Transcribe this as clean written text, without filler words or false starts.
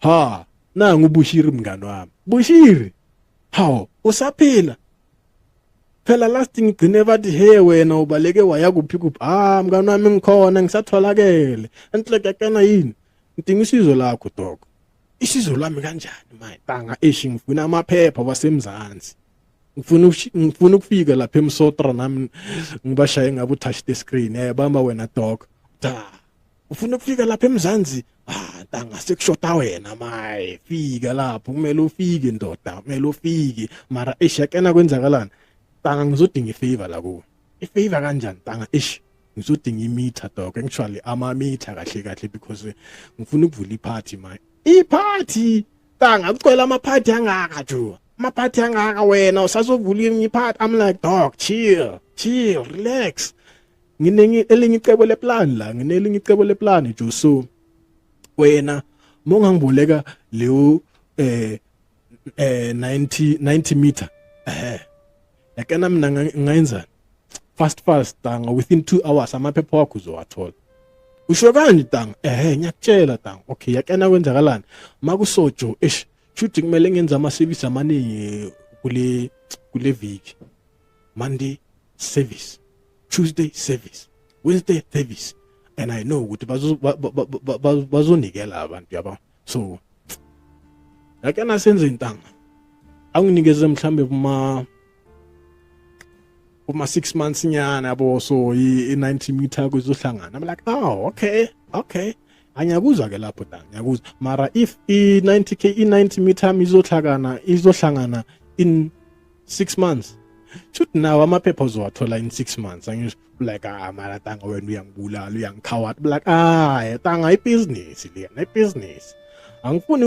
Ha, nangu uBushiri mngani wami. Bushiri, hawu, usaphila? Phela last ngigcine bathi, "Hey wena, ubaleke waya kuphi kuphi?" Ah, mngani wami, ngikhona, ngisatholakele. Enhleke kena yini? Ngidinga isizo lakho, dog. Isizo lwami kanjani manje? Tanga, eish, ngifuna amaphepha wasemzansi. Ngifuna ukufika lapha eMsotra nami ngibashaye ngabe touch the screen. Eh, bamba wena, dog. Da. Ufuna ukufika lapha eMzansi? Ah, ntanga, sekushota wena maye. Fika lapho, kumele ufike ndoda, kumele ufike. Mara eish, yakena kwenzakalani? Tanga, ngizodinga ifavor la kuwe. Ifavor kanjani, tanga? Eish, ngizodinga imeter, dog. Actually ama-meter kahle kahle, because ngifuna ukuvula iphathi maye. Iphathi, tanga, kucwela amaphathi angaka jo. Amaphathi angaka, wena usazovula iphathi. I'm like, "Dog, chill, chill, relax." Nginengi elinye icebo leplan la, nginelinye icebo leplan jo. So wena mongangiboleka leyo 90 meter, yakena mina ngayenzani fast fast, tanga, within 2 hours amaphepha wakho uzowathola. Usho kanje, tanga? Ehe, ngiyakutshela, tanga. Okay, yakena kwenzakalani makusojo? Eish, shuthi kumele ngenze ama service amaningi kule viki. Monday service, Tuesday service, Wednesday service, and I know ukuthi bazonikela abantu, yabo. So yakena senze intanga, anginikeze mhlambe kuma 6 months nyana, yabo. So i 90 meter kuzohlangana. I'm like, "Oh, okay, angiyakuzwa ke lapho, tanga, ngiyakuzwa." Mara if i 90k, i 90 meter izohlangana in 6 months, shoot, nawo amaphepha uzowathola in 6 months, angisho? Like, "Ah, mara tanga, wena uyangibulala, uyangikhawata." Like, "Ah, tanga, ibhizinisi lena, ibhizinisi angifuni."